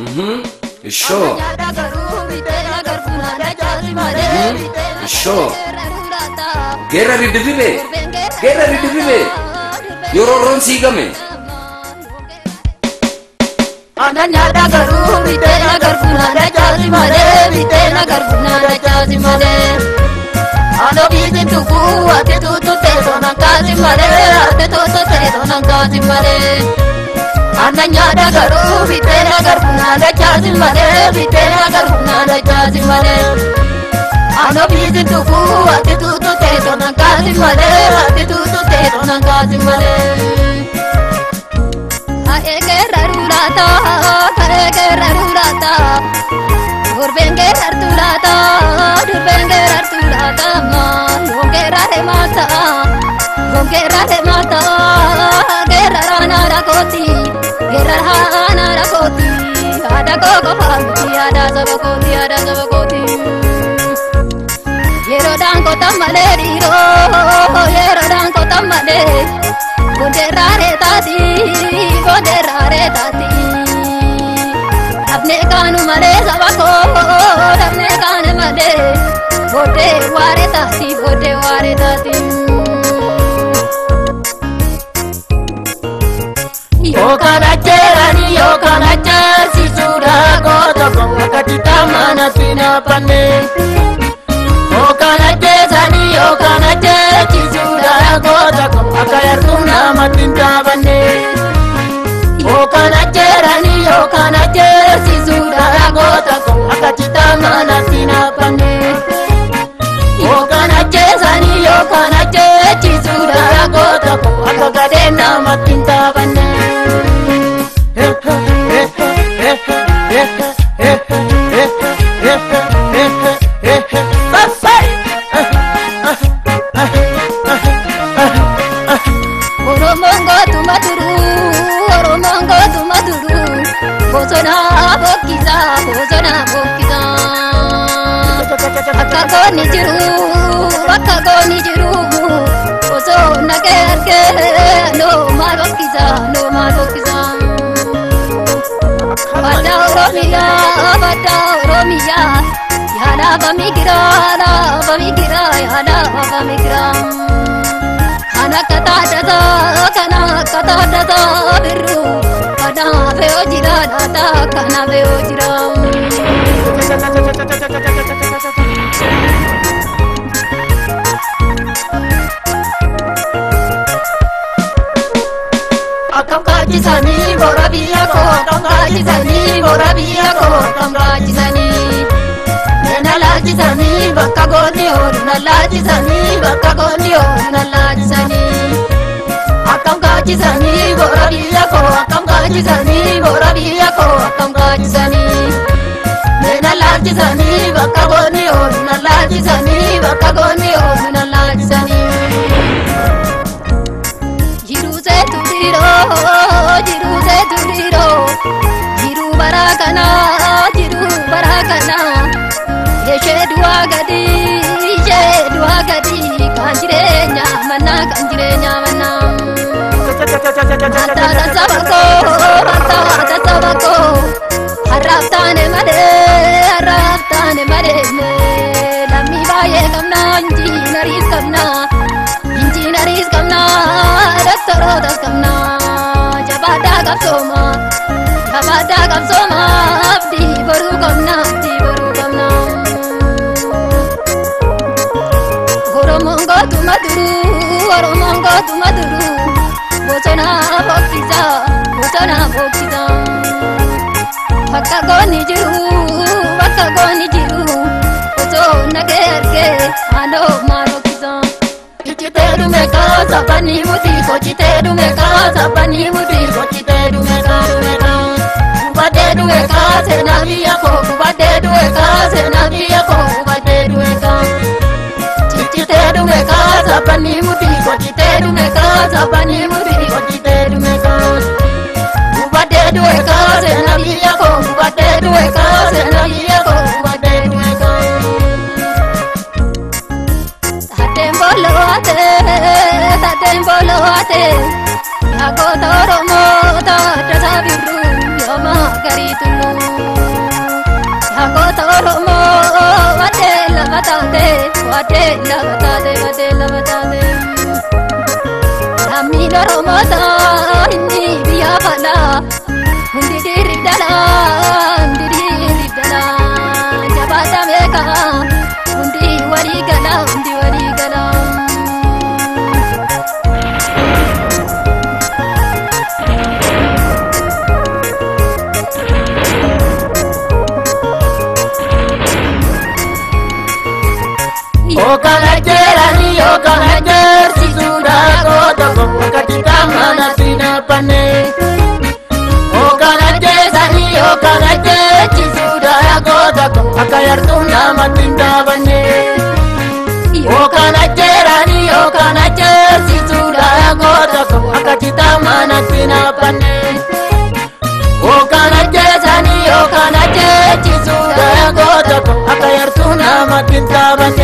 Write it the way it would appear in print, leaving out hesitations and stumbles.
Ishoo. Ishoo. Geerarri dirribe. Geerarri dirribe. Yeroo roon siigame. Ananyaadha garuu bitee garfunaadha jaasi malee bitee garfunaadha jaasi malee. Ano biisin tukuu ati tuutu teessoo kaasi malee ati tuutu teessoo kaasi malee. Ananyaadha garuu bitee garfunaadha jaasi malee bitee garfunaadha jaasi malee. Ano biisin tukuu ati tuutu teessoo kaasi malee ati tuutu teessoo kaasi malee. Dhabne kaanu malee saba koo dhabne kaanu malee booddee waaree taati booddee waaree taati. Yookaan ajjeerani yookaan ajjeesisuudha goota koo mana sinaafanne. Yookaan ajjeesani yookaan ajjeesisuudha goota koo akka yartuu namatti hin taabanne. Yookaan ajjeerani yookaan ajjeesisuudha goota koo akka mana sinaafanne. Yookaan ajjeesani yookaan ajjeesisuudha goota koo akka gadheen namatti hin taabanne. Oromoon gootuma duruu Oromoon gootuma duruu bosona bokkisaa bosona bokkisaa. Akka goonni jiru bakka goonni jiru osoo naqee argee noo maal bokkisaa noo maal bokkisaa. Badda Oromiyaa badda Oromiyaa yaada bamigiraa bamigiraa yaada bamigiraa. Kana kataadhataa kana kataadhataa birru kanaaf yoo jira laata kanaaf yoo jira. Akkam kaachisanii bora biyya koo akkam kaachisanii bora biyya koo akkam kaachisanii. Na laachisanii bakka goonni oolu na laachisanii bakka goonni oolu na laachisanii. Akkam kaachisanii bora biyya koo akkam kaachisanii bora biyya koo akkam kaachisanii. Na laachisanii bakka goonni oolu na laachisanii bakka goonni oolu na laachisanii. Jiruu seetu dhiiroo jiruu seetu dhiiroo jiruu bara kanaa jiruu bara kanaa. Ishee du'aa gadi ishee du'aa gadi kan jireenya mannaa kan jireenya mannaa. Mataa saba koo mataa saba koo har'aaf taane malee har'aaf taane malee lammii baay'ee qabnaa injiinariis qabnaa injiinariis qabnaa doktorotas qabnaa jabaadhaa qabsoomaa jabaadhaa qabsoomaa abdii boruu qabnaa abdii boruu qabnaa. Oromoon gootuma duruu Oromoon gootuma duruu bosona bokkisaa bosona bokkisaa. Bakka goonni jiru bakka goonni jiru osoo naqee argee haaloo maal bokkisaa. Cichitee dhume kaasa banii muti kochitee dhume kaasa banii muti kochitee dhume kaasa. Gubadee dhume kaase na biyya koo gubadee dhume kaase na biyya koo gubadee dhume kaase. Cichitee dhume kaasa banii muti kochitee dhume kaasa banii muti kochitee dhume kaase. Gubadee dhume kaase na biyya koo gubadee dhume kaase na biyya koo gubadee dhume kaase. Taateen boloo ate taateen boloo ate yaa goota Oromoo. Tullu. Yagoota Oromoo waddee lafa taate waddee lafa taate waddee lafa taate. Lammiin Oromoota inni biyya falaa hundi dhiirri dhalaa hundi dhiirri dhalaa jabaata meeqa hundi walii gala hundi walii gala. Yookaan ajjeeranii yookaan ajjeersiisuudha goota bakka mana sinaphanne. Yookaan ajjeesanii yookaan ajjeechisuudha goota akka yartuu namatti hin dhaabanne. Yookaan ajjeeranii yookaan ajjeesisuudha goota akka mana sinaphanne. Yookaan ajjeesanii yookaan ajjeechisuudha goota akka yartuu namatti hin dhaabanne.